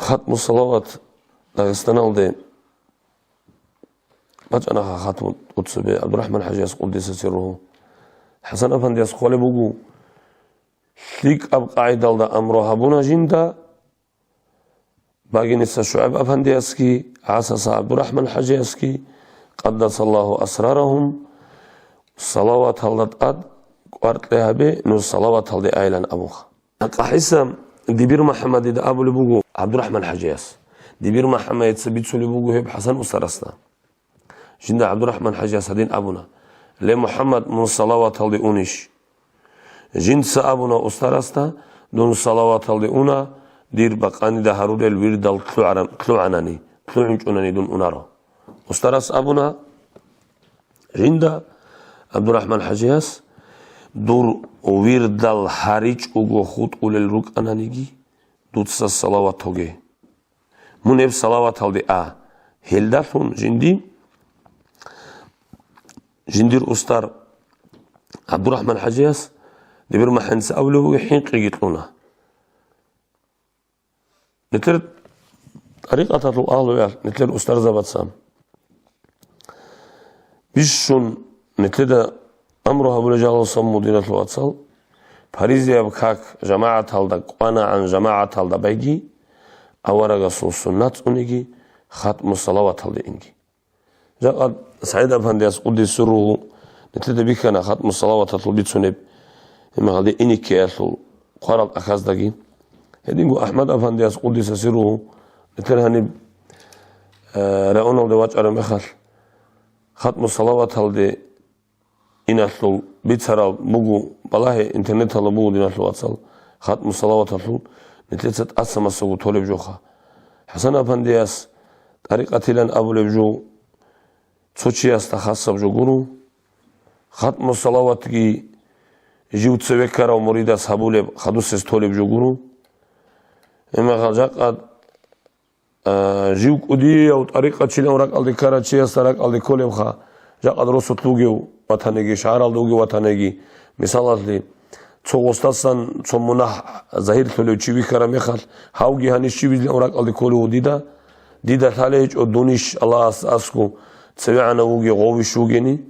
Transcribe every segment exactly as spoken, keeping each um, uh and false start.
Хатму салават Дагъистаналде бачӀанаха хатму тӀоцебе ГӀабдурахӀман ХӀажияс къуддиса сирругьу. ХӀасан-афандияс хъвалеб буго, лъикӀаб къагӀидалда амру гьабуна жинда, Багиниса ШугӀайб-афандиясги, ГӀасаса ГӀабдурахӀман ХӀажиясги, къаддасаллагьу асрарагьум, салаваталда тӀад кӀваркье гьабе, нуж салаваталде айилан абуха. КъахӀиса Дибир МухӀаммадида абулеб буго ГӀабдурахӀман ХӀажияс. Дибир МухӀаммадица бицулеб буго гьеб ХӀасан устарасда. Жинда ГӀабдурахӀман ХӀажияс гьадин абуна: «Ле, МухӀаммад, мун салаваталде унищ?» Жинца абуна устарасда: «Дун салаваталде уна, дир бакъанида гьарурел вирдал лъугӀаран-, лъугӀанани, лъугӀинчӀунани дун унаро». Устарас абуна жинда ГӀабдурахӀман ХӀажияс: «Дур вирдал гьаричӀого хутӀулел рукӀананиги, дуца салават гьоге. Мун гьеб салаваталде а». Гьелдалъун жинди, жиндир устар ГӀабдурахӀман ХӀажияс Дибир МухӀаммадица абулеб буго, хӀинкъиги кьуна. Нилъер тӀарикъаталъул агьлуялъ, нилъер устарзабаца бищун нилъеда амру гьабулеб жагьлуса, мун диналъул вацал, паризаяб как жамагӀаталда кӀванагӀан, жамагӀаталда байги, аварагасул суннат цӀуниги, хатму салаваталде инги. Жакъа СагӀид-афандияс къуддиса сирругьу нилъеда бихьана хатму салаваталъул бицунеб, гьеб мехалде иниккеялъул хъварал тӀахьаздаги. Гьединго АхӀмад-афандияс къуддиса сирругьу нилъер гьаниб, э, районалде вачӀараб мехалъ, хатму салаваталде иналъул бицарал буго, балагье, интернеталда буго, диналъул вацал, хатму салаваталъул нилъеца тӀаса-масаго толеб жоха. ХӀасан-афандияс тӀарикъатилан абулеб жо цо чиясда хасаб жо гуро. Хатму салаватги жив цеве ккарав муридас гьабулеб, хадусез толеб жо гуро. Гьеб мехалъ жакъа а, жив кӀудияв тӀарикъатчилан ракӀалде ккарав чиясда ракӀалде кколебха, жакъа росулъ вугев ватаниги, шагьаралда вугев ватаниги, мисалалъе, цо гъосдасан цо мунагь загьирлъулев чи вихьараб мехалъ, гьавги гьанив щибилан ракӀалде кколев вуго дида, дида лъалеб гьечӀо дунищ Аллагьас асго цевегӀанав вугев, гъовищ вугени,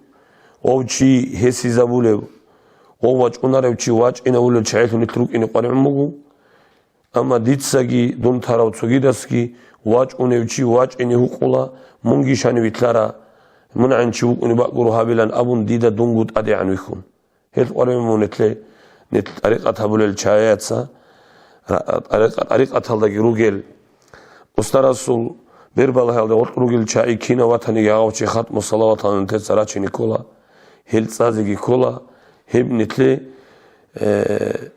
гъов чи гьесизабулев, гъов вачӀунарев чи вачӀинавулел чагӀилъун нилъ рукӀине къваригӀун буго. Амма дицаги, дун тарав цогидасги вачӀунев чи вачӀине гьукъула, мунги шани вилълъара, мун гӀин чи вукӀуни бакӀ гуро гьабилан абун дида дунго тӀадегӀан вихьун. Гьел къваригӀун мун нилъе, нилъ тӀарикъат гьабулел чагӀияца, ра-, тӀарикъа-, тӀарикъаталдаги ругел устарасул бербалагьиялда гъоркь ругел чагӀи кинав ватаниги гьав чи хатму салаваталда нилъеца рачине ккола, гьел цӀазеги ккола, гьеб нилъе, э,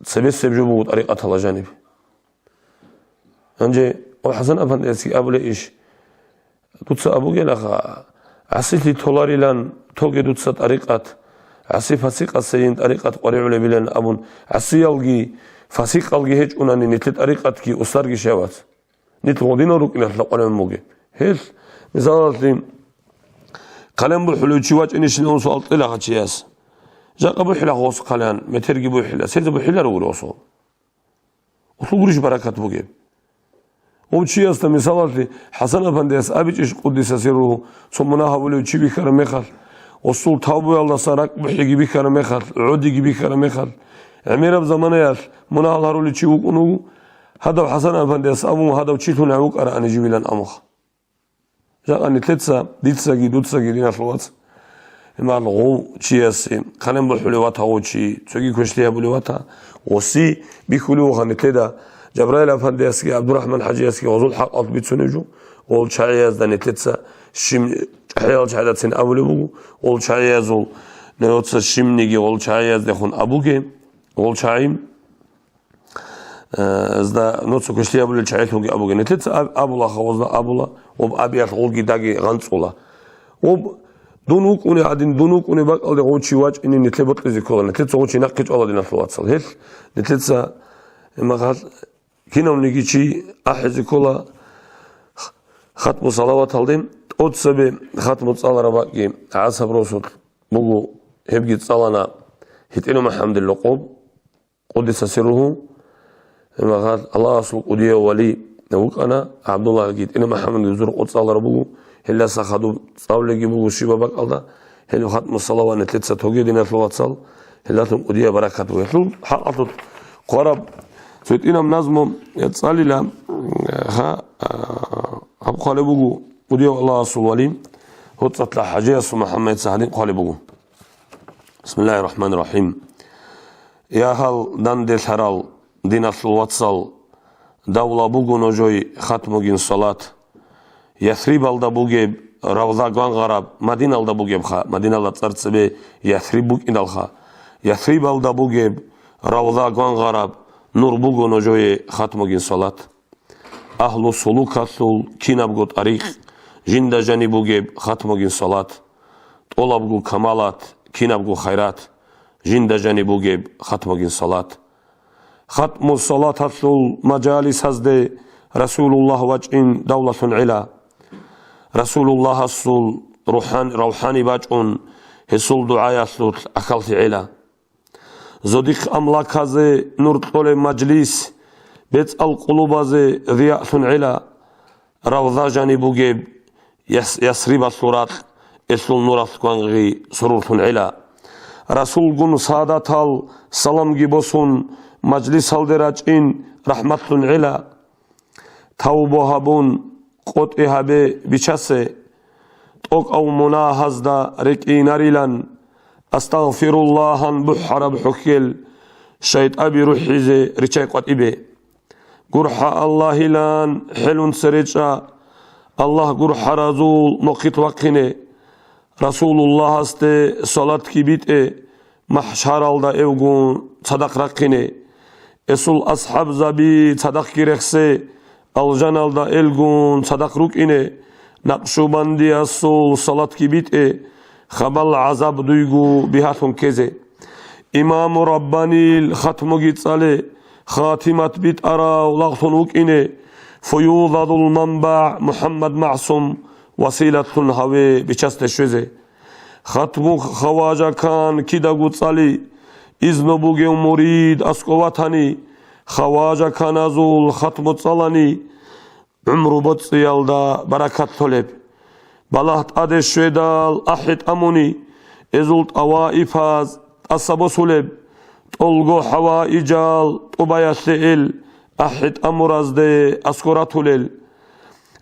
цебесеб жо буго тӀарикъаталда жаниб. Гьанже гьав ХӀасан-афандиясги абулей иш, дуца абугелаха, гӀасилъи толарилан тоге дуца тӀарикъат, гӀаси-фасикъасейин тӀарикъат къваригӀулебилан абун, гӀасиялги фасикъалги гьечӀунани нилъе тӀарикъатги устарги щавац. Нилъ гъодинал рукӀиналъ къваригӀун бугеб. Гьелъ, мисалалъе, хъален бухӀулев чи вачӀинищилан суал кьела гьав чияс. Жакъа бухӀила гъос хъалан, метерги бухӀила, сенца бухӀиларо гури гъосул. Гъосул гурищ баракат бугеб? Гъов чиясда, мисалалъе, ХӀасан-афандияс абичӀищ къуддиса сирругьу, цо мунагь гьабулев чи бихьараб мехалъ, гъосул тавбуялдасан ракӀбухӀиги бихьараб мехалъ, гӀодиги бихьараб мехалъ, гӀемераб заманаялъ мунагьал гьарулев чи вукӀун вуго, гьадав ХӀасан-афандияс абун, гьадав чилъун гьавукӀараани живилан амуха. Жакъа нилъеца, дицаги, дуцаги, диналъул вац, гьимал гъов чиясе, хъален бухӀулев ватагъав чи, цоги квешлъи гьабулев вата, гъоси бихьулев вуха нилъеда, Жабраил-афандиясги, ГӀабдурахӀман-хӀажиясги гъозул хӀакъалъ бицунеб жо, гъол чагӀиязда нилъеца щим-, чӀахӀиял чагӀидацин абулеб буго, гъол чагӀиязул, нуца щибниги гъол чагӀияздехун абуге, гъол чагӀи, Э, зда, ну, цо квешлъи гьабулел чагӀилъунги абуге. Нилъеца аб-, абула, хавазда абула, об абиялъ гъолги даги гъанцӀула. Об дун вукӀуни гьадин, дун вукӀуни бакӀалде гъов чи вачӀине нилъе бокьизе ккола, нилъеца гъов чи нахъе чӀвала, диналъул вацал. Гьелъ нилъеца, гьемахалъ, кинавниги чи ахӀизе ккола хатму салаваталде, тӀоцебе хатму цӀалараб бакӀги гӀасаб росулъ буго, гьебги цӀалана ГьитӀинул МухӀаммадил рокъоб. Къуддиса сирругьу, Гьеб мехалъ Аллагьасул кӀудияв вали вукӀана ГӀабдуллагьги, тӀинаб МухӀаммадги зур къоцӀалараб буго, гьелдаса хадуб цӀалулебги буго щибаб бакӀалда, гьелъул хатму салават нилъеца тоге, диналъул вацал, гьелдалъун кӀудияб баракат буго. Гьелъул хӀакъалъулъ хъвараб цо тӀинаб назму цӀалила, гьа, а, гьаб хъвалеб буго кӀудияв Аллагьасул вали, гьоцӀалъа ХӀажиясул МухӀаммадица гьадин хъвалеб буго. Бисмиллагьир рахӀманир рахӀим. Я гьал данделъарал, диналъул вацал, давла буго нужее хатмугин салат. Ясрибалда бугеб, равза гвангъараб, Мадиналда бугебха, Мадиналда цӀар цебе Ясриб букӀиналха. Ясрибалда бугеб, равза гвангъараб, нур буго нужее хатмугин салат. Агьлу сулукалъул кинабго тӀарикъ, жинда жаниб бугеб хатмугин салат. ТӀолабго камалат, кинабго хайрат, жинда жаниб бугеб хатмугин салат. Хатму салаталъул мажалисазде Расулуллагь вачӀин давлалъун гӀела. Расулуллагьасул рухӀан-, равхӀани бачӀун, гьесул дугӀаялъулъ гӀахьаллъи гӀела. Зодихъ амлаказе нур кьолеб мажлис, бецӀал къулубазе зияълъун гӀела, равза жаниб бугеб Яс-, Ясрибалъул ракь, элъул нуралъ гвангъи сурурлъун гӀела. Расулгун садатал саламги босун, мажлисалде рачӀин рахӀматлъун гӀела. Тавбу гьабун, къотӀи гьабе бичасе, тӀокӀав мунагьазда рекӀинарилан, астагъфируллагьан бухӀараб хӀухьел, шайтӀаби рухӀизе риччай къватӀибе. ГурхӀа Аллагьилан хӀелун цере чӀа, Аллагь гурхӀаразул мохъилъ вахъине. Расулуллагьасде салатги битӀе, махӀшаралда эвгун цадахъ рахъине. Эсул асхӀабзаби цадахъги рехсе, алжаналда элгун цадахъ рукӀине. Накъшубандиясул салатги битӀе, хабал гӀазаб дуйгу бигьалъун ккезе. Имаму Раббанил хатмуги цӀале, хатимат битӀарав лагълъун вукӀине. Фуюзадул манбагӀ МухӀаммад МагӀсум василатлъун гьаве бичасде щвезе. Хатму хаважакан кидаго цӀали, изну бугев мурид аскӀов ватани, хаважаканазул хатму цӀалани, гӀумру боцӀиялда баракат лъолеб. Балагь тӀаде щведал ахӀи тӀамуни, эзул тӀаваифаз тӀаса босулеб, тӀолго хӀаваижал тӀубаялъе ил ахӀи тӀамуразде аскӀор ратулел.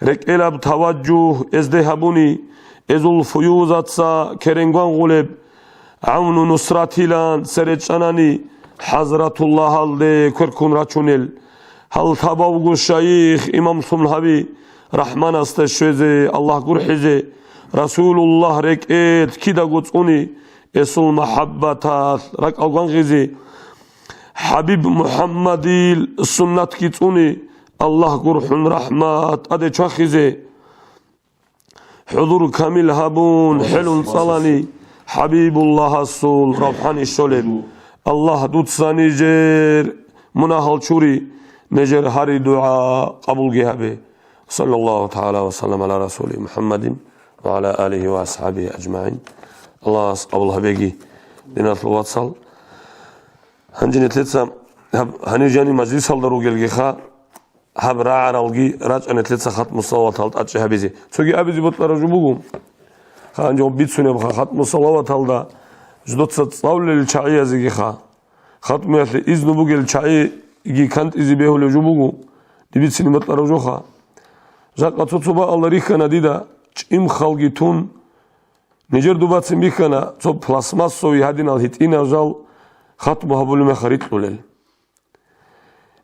РекӀелаб таваджугь эзде гьабуни, эзул фуюзаца керен гвангъулеб, гӀавну нусратилан цере чӀанани, ХӀазратуллагьалде кверкун рачунел. Гьал лъабавго шайих имамлъун гьави, рахӀманасда щвезе, Аллагь гурхӀизе, Расулуллагь рекӀелъ кидаго цӀуни, эсул махӀаббаталъ ракӀал гвангъизе. ХӀабиб МухӀаммадил суннатги цӀуни, Аллагь гурхӀун рахӀмат тӀаде чвахизе. ХӀузур камил гьабун, хӀелун цӀалани, ХӀабибуллагьасул равхӀани щолеб. Аллагь, дуца нижер мунагьал чури, нижер гьари-дугӀа къабулги гьабе. Саллаллагьу тагӀала ва саллам гӀала расули МухӀаммадин ва гӀала алигьи ва асхӀабигьи ажмагӀин. Аллагьас къабул гьабеги, диналъул вацал. Гьанже нилъеца гьаб гьанив жанив мажлисалда ругелгиха, гьаб рагӀаралги рачӀа нилъеца хатму салаватал тӀачӀи гьабизе. Цоги абизе бокьарав жо буго. Гьанже гьаб бицунебха хатму салаваталда ждоца цӀалулел чагӀиязегиха. Хатмуялъе изну бугел чагӀиги кантӀизе бегьулев жо буго. Дибицин бокьарав жоха. Жакъа цо-цо бакӀалда рихьана дида, чӀимхалги тун, нижер дубацин бихьана цо пластмассовый гьадинал гьитӀинал жал хатму гьабулеб мехалъ рикьулел.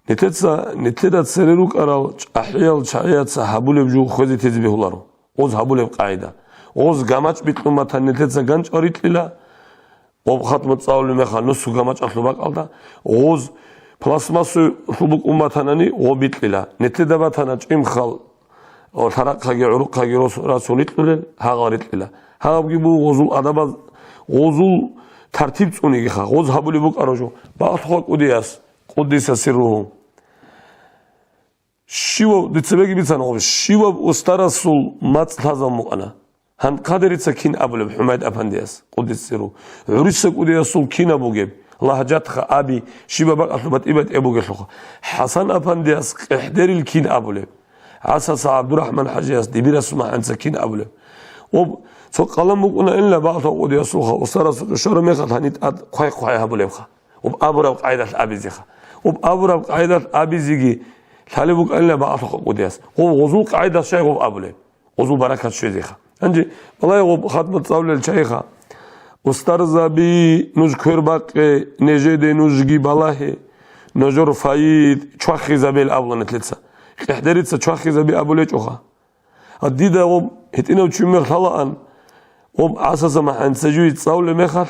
Нилъеца, нилъеда цере рукӀарал чӀахӀиял чагӀияца гьабулеб жо хвезе тезе бегьуларо. Гъоз гьабулеб къагӀида. Гъоз гамачӀ бикьун батани, нилъеца ганчӀал рикьила, гъоб хатму цӀалулеб мехалъ нусу гамачӀалъул бакӀалда, гъоз пластмассуялъул букӀун батанани, гъоб бикьила. Нилъеда батана чӀимхал, лъарахъаги гӀурухъаги рос-, расун рикьулел, гьагъал рикьила. Гьабги буго гъозул адабаз, гъозул тартиб цӀунигиха, гъоз гьабулеб букӀараб жо. Балъуха кӀудияс, къуддиса сирругьу. Щивав, дица цебеги бицана гъоб, щивав устарасул мацӀ лъазабун букӀана. Гьанкадерица кин абулеб ХӀумайд-апандияс, къуддиса сирругьу. ГӀуриса кӀудиясул кинаб бугеб? Лагьжатха аби, щибаб бакӀалъуб батӀи-батӀияб бугелъулха. ХӀасан апандияс къехӀдерил кин абулеб? ГӀасаса ГӀабдурахӀман хӀажияс дибирасул махӀанца кин абулеб? Об, цо къалам букӀунаинила багьлъа къудиясулха, устарасул чӀушараб мехалъ гьаниб тӀад хъвай-хъвай гьабулебха. Об абураб къайдалъ абизеха. Об абураб къайдалъ абизеги лъалеб букӀанила багьлъухъа къудияс. Гъоб гъозул къайдалъ щай гъоб абулеб? Гъозул баракат щвезеха. Гьанже балай гъоб хатма цӀалулел чайха. Устарзаби, нуж квер бакъе, нежеде нужги балагье, нужер файид чвахизабел абула нилъеца. КъехӀдерица чвахизаби абулечӀоха. А дида гъоб гьитӀинав чи мер лъалаан, гъоб гӀасаса махӀанца жуй цӀалулеб мехалъ,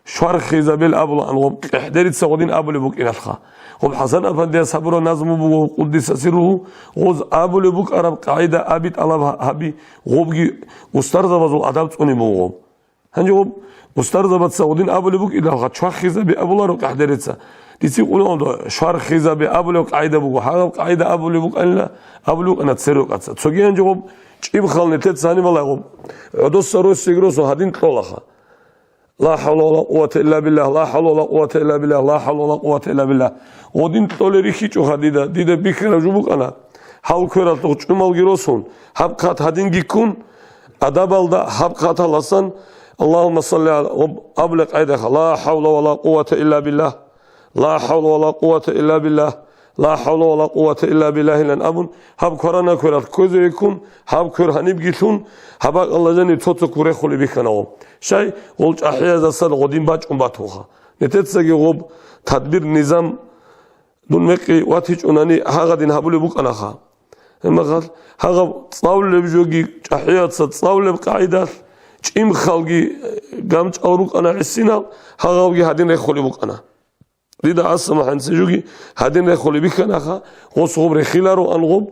швархизабел абулаан гъоб къехӀдерица гъодин абулеб букӀиналъха. Гъоб ХӀасан апандияс гьабураб назму буго къуддиса сирругьу, гъоз абулеб букӀараб къагӀида аби тӀалаб гьаби, гъобги устарзабазул адаб цӀуни буго гъоб. Гьанже гъоб устарзабаца гъодин абулеб букӀидалха, чвахизаби абуларо къагӀдерица. Дица къулгьуна швархизаби абулеб къагӀида буго, гьаб къагӀида абулеб букӀанила, абулеб букӀана церукъаца. Цоги гьанже гъоб чӀибхал нилъеца гьаниб балай гъоб. ГӀодоса росиги росу гьадин кьолаха. Ла хӀавла ва ла къуввата илла биллагь, ла хӀавла ва ла къуввата илла биллагь, ла хӀавла ва ла къуввата илла биллагь. Гъодин кьолел рихьичӀоха дида, дида бихьараб жо букӀана. Гьав квералъухъ чӀумалги росун, гьаб хъат гьадинги ккун, адабалда гьаб хъаталасан, Аллагьумма салли гӀала, ва абулеб къайдаха, ла хӀавла ва ла къуввата илла биллагь, ла хӀавла ва ла къуввата илла биллагь, ла хӀавла ва ла къуввата илла биллагьилан абун, гьаб кваранаб квералъ кквезе веккун, гьаб квер гьанибги лъун, гьаб бакӀалда жаниб цо-цо квер рехулеб бихьана гъоб. Щай, гъол чӀахӀияздасан гъодин бачӀун батуха. Нилъецаги гъоб тадбир-низам дун мекъи ватичӀунани гьагъадин гьабулеб букӀанаха. Гьебмехалъ гьагъаб цӀалулеб жоги чӀахӀияца цӀалулеб къагӀидалъ, чӀимхалги гамчӀал рукӀана гӀисинал, гьагъабги гьадин рехулеб букӀана. Дида гӀаса махӀанца жоги гьадин рехулеб бихьанаха, гъос гъоб рехилароан гъоб,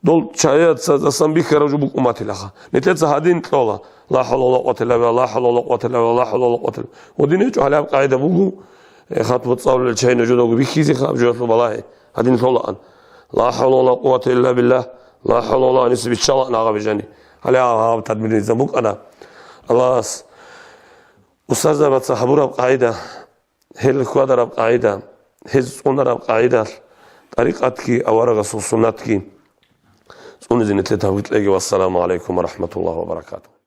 дол чӀахӀияцаздасан бихьараб жо букӀун батилаха. Нилъеца гьадин кьола, ла хӀавла ва ла къуввата илла биллагь, ла хӀавла ва ла къуввата илла биллагь, ла хӀавла ва ла къуввата илла биллагь. Гъодин гьечӀо гьале гьаб къагӀида буго, Э, хатма цӀалулел чагӀи нужедаго бихьизеха, аб жоялъул балагье. Гьадин лъолаан. Ла хӀавла ва ла къуввата илла биллагь. Ла хӀавла ва ла, гьаниса биччалаан гьагъаб жани. Гьале гьаб, гьаб тадбир-низам букӀана. Аллагьас устарзабаца гьабураб къагӀида, гьел хьвадараб къагӀида, гьез цӀунараб къагӀидалъ, тӀарикъатги аварагасул суннатги цӀунизе нилъее тавфикъ кьеги. Вассаламу гӀалайкум ва рахӀматуллагьи ва баракатугьу.